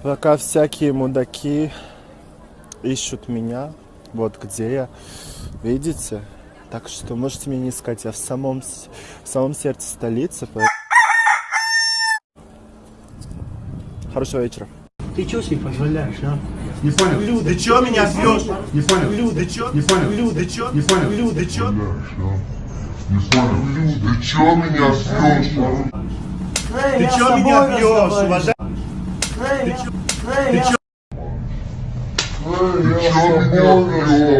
Пока всякие мудаки ищут меня, вот где я, видите? Так что можете меня не искать, я в самом сердце столицы. Хорошего вечера. Ты чё себе позволяешь, а? Не понял. Люда, ты чё меня бьёшь? Не понял. Люда, чё? Не понял. Люда, чё? Не понял. Люда, чё? Не понял. Ты чё меня бьёшь? Ты чё меня бьёшь, уважаемый? Ты чё? Ты чё? Ты чё меня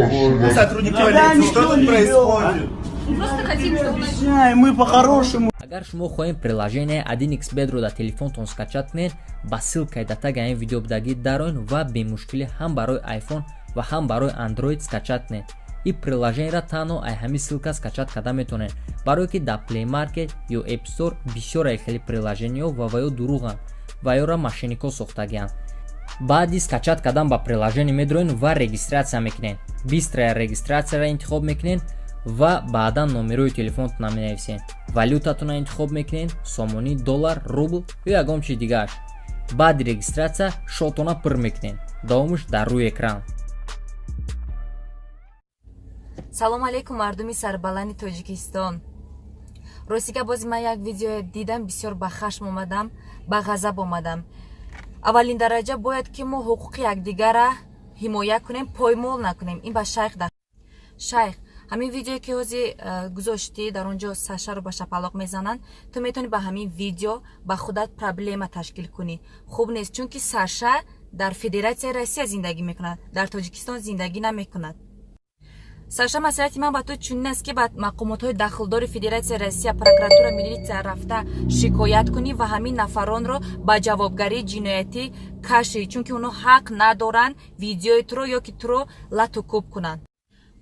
бьёшь? Сотрудники полиции, что тут происходит? Мы просто хотим, чтобы Объясняй, мы по-хорошему. Агар шумо хоҳем приложение 1xBet-ро дар телефонтон скачать кунед, ба ссылкаи дар таги ин видео будагӣ дароен ва бемушкилӣ ҳам барои iPhone ва ҳам барои Android скачать кунед. Ин приложениеро танҳо ай ҳамин ссылка скачать карда метавонед, барое ки дар Play Market ё App Store бисёр хеле приложениҳо ва ё дурӯғанд ва ёро мошенникҳо сохтагианд. Баъди скачать кардан ба приложение медроен ва регистрация мекунед. Быстрая регистрацияро интихоб мекунед ва баъдан номерои телефонтона менависед, валютатонро интихоб мекунед: сомонӣ, доллар, рубл ё ягон чизи дигааш. Баъди регистрация шотона пур мекунед. Давомаш дар рӯи экран. Салом алейкум, мардуми сарбаланди Тоҷикистон! Ростига, бози ман як видео дидам, бисёр ба хашм омадам, ба ғазаб омадам. Аввалин дараҷа бояд ки мо ҳуқуқи якдигарра ҳимоя кунем, поймол накунем. Ин ба шайх да шайх, ҳамин видеое ки ҳозир гузоштӣ, дар он ҷо Сашаро ба шапалоқ мезананд, ту метавонӣ ба ҳамин видео ба худат проблема ташкил кунӣ. Хуб нест, чунки Саша дар Федератсияи Россия зиндагӣ мекунад, дар Тоҷикистон зиндагӣ намекунад. Саша, маслиҳати ман ба ту чунин аст, ки ба мақомотҳои дахлдори Федератсияи Россия, прокуратура, милитсия рафта шикоят кунӣ ва ҳамин нафаронро ба ҷавобгарии ҷиноятӣ кашӣ, чунки онҳо ҳақ надоранд видеои туро ё ки туро лату кӯб кунанд.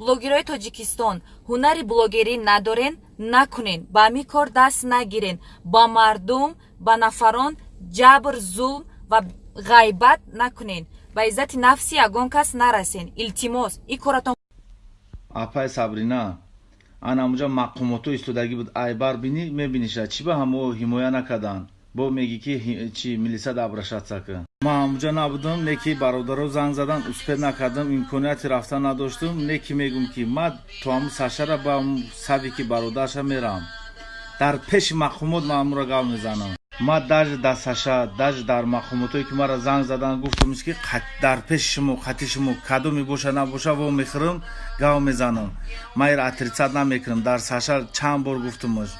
Блогерҳои Тоҷикистон, ҳунари блогерӣ надорен, накунен, ба ҳамин кор даст нагирен, ба мардум, ба нафарон ҷабр, зулм ва ғайбат накунен, ба иззати нафси ягон кас нарасен. Илтимос, ин коратон. Апай Сабрина, ана ҳамуҷа мақомотҳо истодагӣ буд, айбар бинӣ, мебиниша, чӣ ба ҳамо ҳимоя накарданд? Бо мегӣ, ки чи милисада обращаться кун. Ман ҳамуҷа набудам, не ки бародаро занг задан, успеть накардам, имконияти рафтан надоштум. Не ки мегум, ки ма то ҳаму Сашара ба сави ки бародарша мерам, дар пеши мақомот ман ҳамуро гап мезанам. Ма даже дар Саша, даже дар мақомотое ки мара занг задан, гуфтамш, ки дар пеши шумо, хати шумо кадоме боша набоша, во мехӯрам, гав мезанам. Ман ира отрицать намекунам. Дар Саша чанд бор гуфтамаш,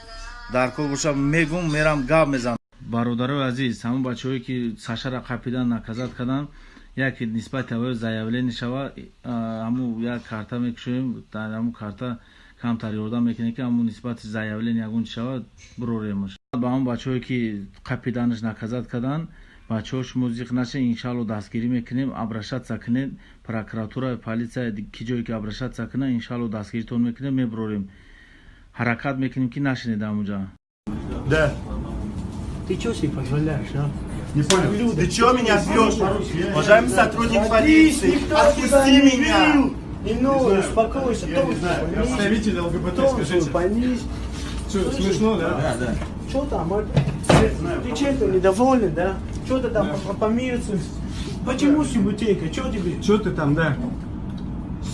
дар кор боша, мегум, мерам, гап мезанам. Бародарои азиз, ҳамон бачаҳое ки Сашара қапидан, наказать кардан, яке нисбати ҳавои заявление шава, ҳамун як карта мекушоем, дар ҳамун карта камтар ёрдам мекунем, ки ҳамун нисбати заявление ягон чи шава, бироремаш. Ба ҳамон бачаҳое ки қапиданаш, наказать кардан, бачаҳо, шумо зиқ нашед, иншалло дастгирӣ мекунем. Обращаться кунед прокуратура, полиция, ки ҷое ки обращаться кунад, иншалло дастгиритон мекунем, мебирорем, ҳаракат мекунем, ки нашинед ҳамуҷа. Да. Ты чё себе позволяешь, а? Не понял. Ты чё меня бьёшь? Уважаемый сотрудник полиции, Никто отпусти тебя не меня! бил. Не, ну, успокойся. Я Тон не знаю. свой Я понизь. представитель ЛГБТ, Тон свой скажите. понизь. Что, смешно, да? Да. Что там, а? Ты чем-то недоволен, да? Что ты там помириться? Почему сибутейка? Что тебе? Что ты там, да?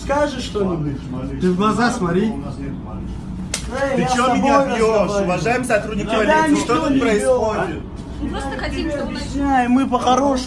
Скажешь что-нибудь? Ты в глаза смотри. Эй, Ты я с чё тобой меня бьешь? разговариваю. Уважаемый сотрудник Тебя полиции, что никто тут не бил, происходит? Мы просто хотим, чтобы Объясняй, мы по-хорошему.